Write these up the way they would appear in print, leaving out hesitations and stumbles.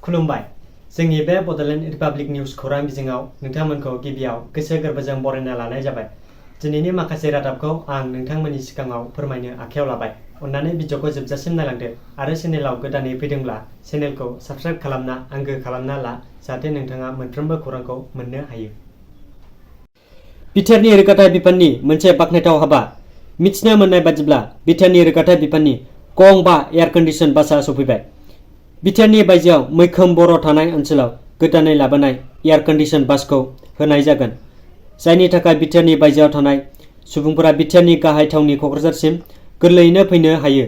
खुलुमबाय जोंनि बे बड'लेण्ड रिपाब्लिक निउज खौरां बिजोङाव नोंथांमोनखौ गिबियाव गोसो गोरबोजों बरायना लानाय जाबाय। दिनैनि माखासे रादाबखौ आं नोंथांमोननि सिगाङाव फोरमायनो आखायाव लाबाय। अन्नानै भिडिअखौ जोबजासिम नायलांदो आरो चेनेलाव गोदानै फैदोंब्ला चेनेलखौ साबस्क्राइब खालामना आंगो खालामना ला जाहाथे नोंथाङा मोनफ्रोमबो खौरांखौ मोननो हायो। बिटिआरनि रोगाथाइ बिफाननि मोनसे बाखनायथाव हाबा। मिथिनो मोननाय बादिब्ला बिटिआरनि रोगाथाइ बिफाननि गं 5 एयार कन्डिसन बासआ सफैबाय। बिटिआरनि बायजोआव मैखोम बर' थानाय ओनसोलाव गोदानै लाबोनाय एयार कन्डिसन बासखौ होनाय जागोन, जायनि थाखाय बिटिआरनि बायजोआव थानाय सुबुंफोरा बिटिआरनि गाहाय थावनि क'क्राझारसिम गोरलैयैनो फैनो हायो।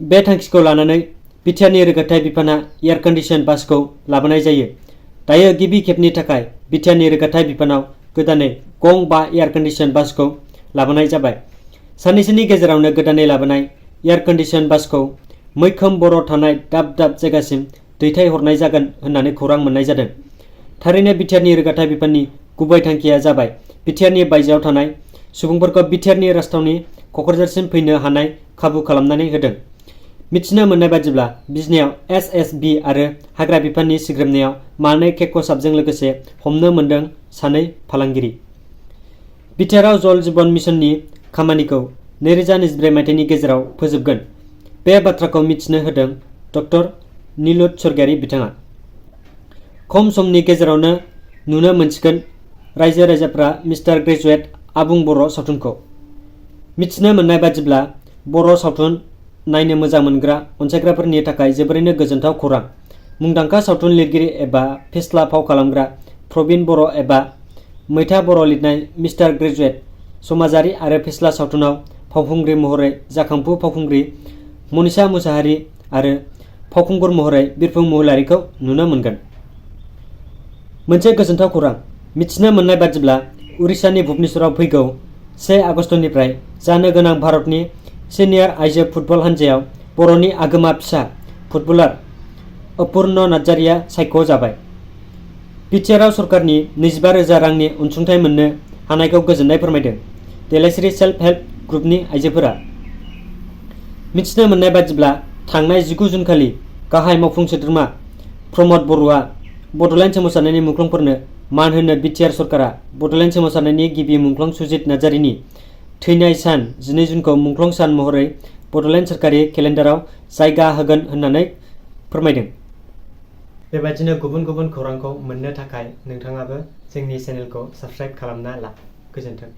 बे थांखिखौ लानानै बिटिआरनि रोगाथाइ बिफानआ एयार कन्डिसन बासखौ लाबोनाय जायो। दायो गिबि खेबनि थाखाय बिटिआरनि रोगाथाइ बिफानाव गोदानै गं 5 एयार कन्डिसन बासखौ लाबोनाय जाबाय। साननैसोनि गेजेरावनो गोदानै लाबोनाय एयार कन्डिसन बासखौ मैखोम बर' थानाय दाब दाब जायगासिम दैथायहरनाय जागोन होननानै खौरां मोननाय जादों। थारैनो बिटिआरनि रोगाथाइ बिफाननि गुबै थांखिया जाबाय बिटिआरनि बायजोआव थानाय सुबुंफोरखौ बिटिआरनि राजथावनि क'क्राझारसिम फैनो हानाय खाबु खालामनानै होदों। मिथिनो मोननाय बादिब्ला बिजनियाव एसएसबि आरो हाग्रा बिफाननि सिग्रोमनायाव मानै केक'साबजों लोगोसे हमनो मोन्दों 2 फालांगिरि। बिटिआरआव जल जीवन मिशननि खामानिखौ 2024 मायथाइनि गेजेराव फोजोबगोन। बे बाथ्राखौ मिथिनो होदों डक्टर नीलुत स्वर्गियारी बिथाङा। खम समनि गेजेरावनो नुनो मोनसिगोन रायजो राजाफ्रा मिस्टार ग्रेजुएट आबुं बर' सावथुनखौ। मिथिनो मोननाय बादिब्ला बर' सावथुन नायनो मोजां मोनग्रा अनसायग्राफोरनि थाखाय जोबोरैनो गोजोनथाव खौरां। मुंदांखा सावथुन लिरगिरि एबा फेस्ला फाव खालामग्रा प्रबिन बर' एबा मैथा बर' लिरनाय मिस्टार ग्रेजुएट समाजारि आरो फेस्ला सावथुनाव फावखुंग्रि महरै जाखांफु फावखुंग्रि मनीषा मुसाहारि आरो फावखुंगुर महरै बिरफुं महिलारिखौ नुनो मोनगोन। मोनसे गोजोनथाव खौरां। मिथिनो मोननाय बादिब्ला उरिष्यानि भुबनेश्वराव फैगौ 1 आगस्तनिफ्राय जानो गोनां भारतनि सिनियर आइजो फुटबल हानजायाव बर'नि आगोमा फिसा फुटबलार अपुर्न नार्जारिया सायख' जाबाय। बिटिआरआव सरकारनि 25,000 रांनि अनसुंथाइ मोननो हानायखौ गोजोननाय फोरमायदों देलायस्रि सेल्फ हेल्प ग्रुपनि आइजोफोरा। मिथिनो मोननाय बादिब्ला थांनाय 19 जुनखालि गाहाय मावफुं सोद्रोमा प्रमद बर'आ बड'लेण्ड सोमावसारनायनि मुंख्लंफोरनो मान होनो बिटिआर सरकारा बड'लेण्ड सोमावसारनायनि गिबि मुंख्लं सुजित नार्जारिनि थैनाय सान 12 जुनखौ मुंख्लं सान महरै बड'लेण्ड सोरखारि केलेन्डाराव जायगा होगोन होननानै फोरमायदों। बेबायदिनो गुबुन गुबुन खौरांखौ मोननो थाखाय नोंथाङाबो जोंनि चेनेलखौ साबस्क्राइब खालामना ला। गोजोन्थों।